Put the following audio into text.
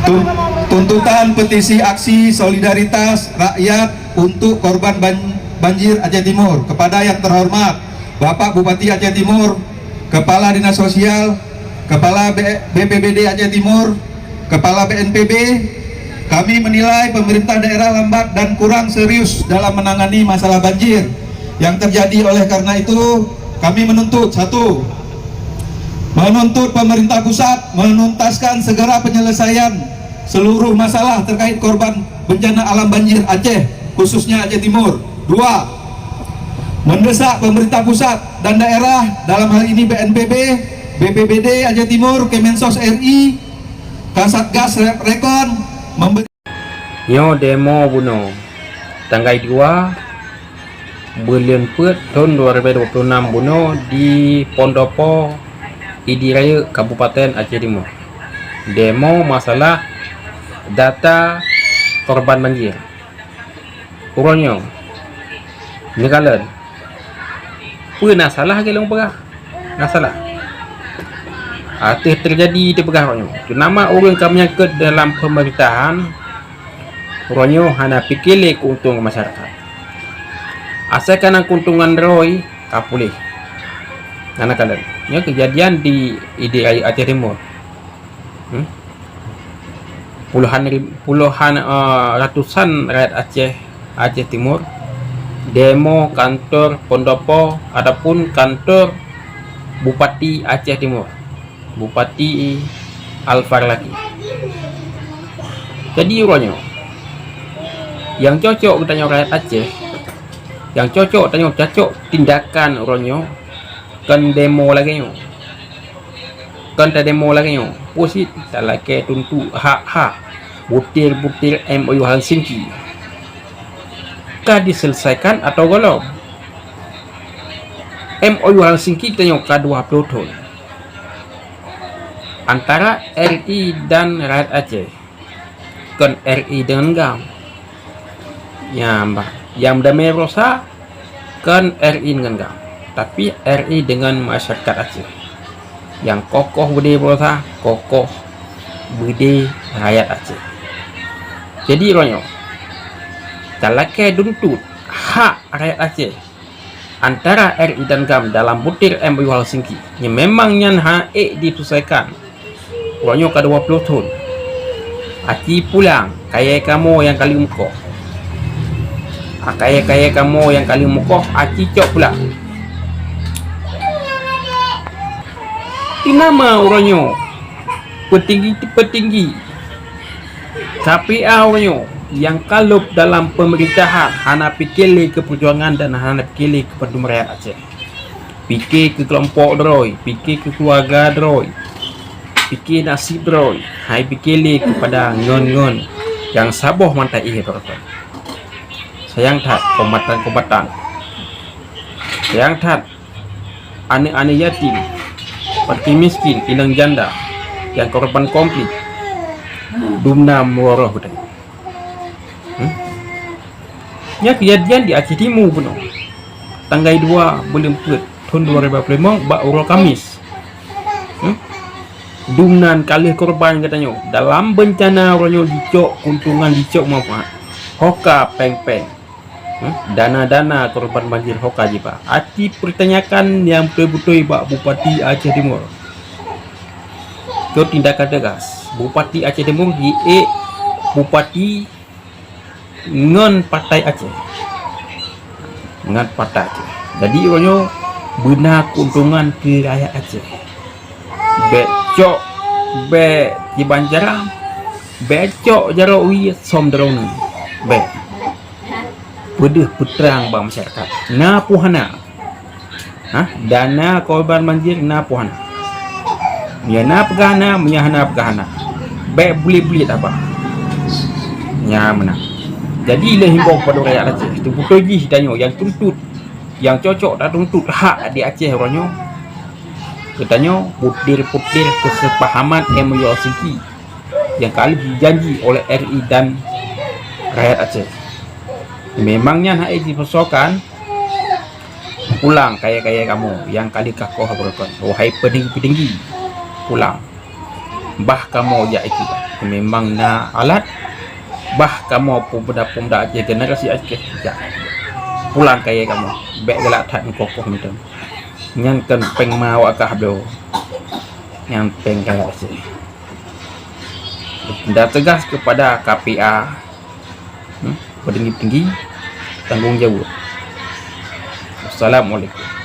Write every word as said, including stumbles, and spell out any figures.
Tun-, tuntutan petisi aksi solidaritas rakyat untuk korban ban-, banjir Aceh Timur kepada yang terhormat Bapak Bupati Aceh Timur, Kepala Dinas Sosial, Kepala B-, B P B D Aceh Timur, Kepala B N P B, kami menilai pemerintah daerah lambat dan kurang serius dalam menangani masalah banjir yang terjadi. Oleh karena itu, kami menuntut, satu, menuntut pemerintah pusat menuntaskan segera penyelesaian seluruh masalah terkait korban bencana alam banjir Aceh, khususnya Aceh Timur. Dua, mendesak pemerintah pusat dan daerah, dalam hal ini B N P B, B P B D Aceh Timur, Kemensos R I, Kasatgas Re-, Rekon, memberi Nyoe demo bunoe, tanggai dua buleuen peuet thon dua ribèe dua ploh nam bunoe di Pondopo, Idi Rayeuk, Kabupaten Aceh Timur. Demo masalah data korban banjir. Uroe nyoe, neukalon, peue na salah lagèe lôn peugah? Na salah. Ateueh teujadi teupeugah uroe nyoe, teuma ureueng ka meunyangkot dalam peumerintahan, uroe nyoe hana pike lé keuuntongan masyarakat. Asai ka na keuuntongan droe, ka puléh. Hana kalon. Nyoe keujadian di Idi Rayeuk Aceh Timur. Hmm? Puluhan rib-, puluhan, eh, ratusan rakyat Aceh, Aceh Timur, demo kantor Pondopo ataupun kantor Bupati Aceh Timur, Bupati Al Farlaki. Jadi uroe nyoe, nyang cocok geutanyoe rakyat Aceh, nyang cocok tanyoe cocok tindakan uroe nyoe, kon demo lagèe nyoe. Kon tademo lagèe nyoe, peue cit talakèe tuntut hak-hak butir-butir M O U Helsinki. Ka diselesaikan atau golom? M O U Helsinki tanyoe ka dua ploh thon antara R I dan rakyat Aceh. Kon R I deungon GAM. Nyan bah, nyang damé beurasa kon R I deungon GAM, tapi R I deungon masyarakat Aceh. Nyang kokoh beudé beurasa, kokoh beudé rakyat Aceh. Jadi uroe nyoe, talakèe tuntut hak rakyat Aceh antara R I dan GAM dalam butir M O U Helsinki. Nyan memang nyan hana ék diselesaikan. Uroe nyoe ka dua ploh thon. Aci pulang, kayèe kamoe nyang ka lheueh meukoh. Ah, kayèe-kayèe kamoe nyang ka lheueh meukoh, aci cok pulang. Teuma uroe nyoe, peutinggi-peutinggi K P A uroe nyoe nyang ka lheueh dalam peumerintahan hana pike lé keu peujuangan dan hana pike lé keu bantuan rakyat Aceh. Pike keu keulompok droe, pike keu keuluwarga droe, pike naseb droe, han pike lé keupada ngon-ngon nyang saboh mata ié droe. Sayang that kombatan-kombatan. Sayang that aneuk-aneuk yatim, fakir miskin, inong janda nyang korban konflik, dumna meuroh geutanyoe. Hmm? Nyan keujadian di Aceh Timu bunoe, tanggai dua buleuen peuet thon dua ribèe dua ploh limong bak uroe Kamis. Hmm? Dumnan ka lheueh korban geutanyoe dalam beuncana uroe nyoe jicok keuntungan, jicok manfaat. Ho ka péng-péng. Hmm? Dana-dana korban banjir ho ka jiba. Aci peutanyakan nyang beutôi-beutôi bak Bupati Aceh Timur. Keu tindakan teugas, Bupati Aceh Timur jiék bupati ngon Partai Aceh. Ngon Partai Aceh. Jadi, uroe nyoe beuna keuntungan keu rakyat Aceh. Bèk cok, bèk kiban jaram, bèk cok jaroe wie som droeneuh. Bèk. Peudeuh peutrang bak masyarakat. Na peue hana? Hah? Dana korban banjir na peue hana? Meunyo na peugah na, meunyo hana peugah hana. Bèk bulet-bulet haba. Nyan meunan. Jadi, lé himbong keupada rakyat Aceh, teubeutôi jih tanyoe nyang tuntut, nyang cocok tatuntut hak di Aceh uroe nyoe. Geutanyoe putér-putér keuseupahaman M O U Helsinki nyang ka lheueh jijanji oleh R I dan rakyat Aceh. Memang nyan hana jipeusoskan. Pulang kayèe-kayèe kamoe nyang ka lheueh kakoh beureukat, wahai peutinggi-peutinggi, pulang. Bah kamoe jak ikiban. Memang na alat, bah kamoe pemuda-pemuda Aceh, generasi Aceh, jak pulang kayèe kamoe. Bèk galak that meukoh-koh mantong. Nyan kon pèng ma awak kah bloe. Nyan pèng kayèe Aceh. Dan tegas kepada K P A, hmm, petinggi-petinggi, tanggung jawab. Assalamualaikum.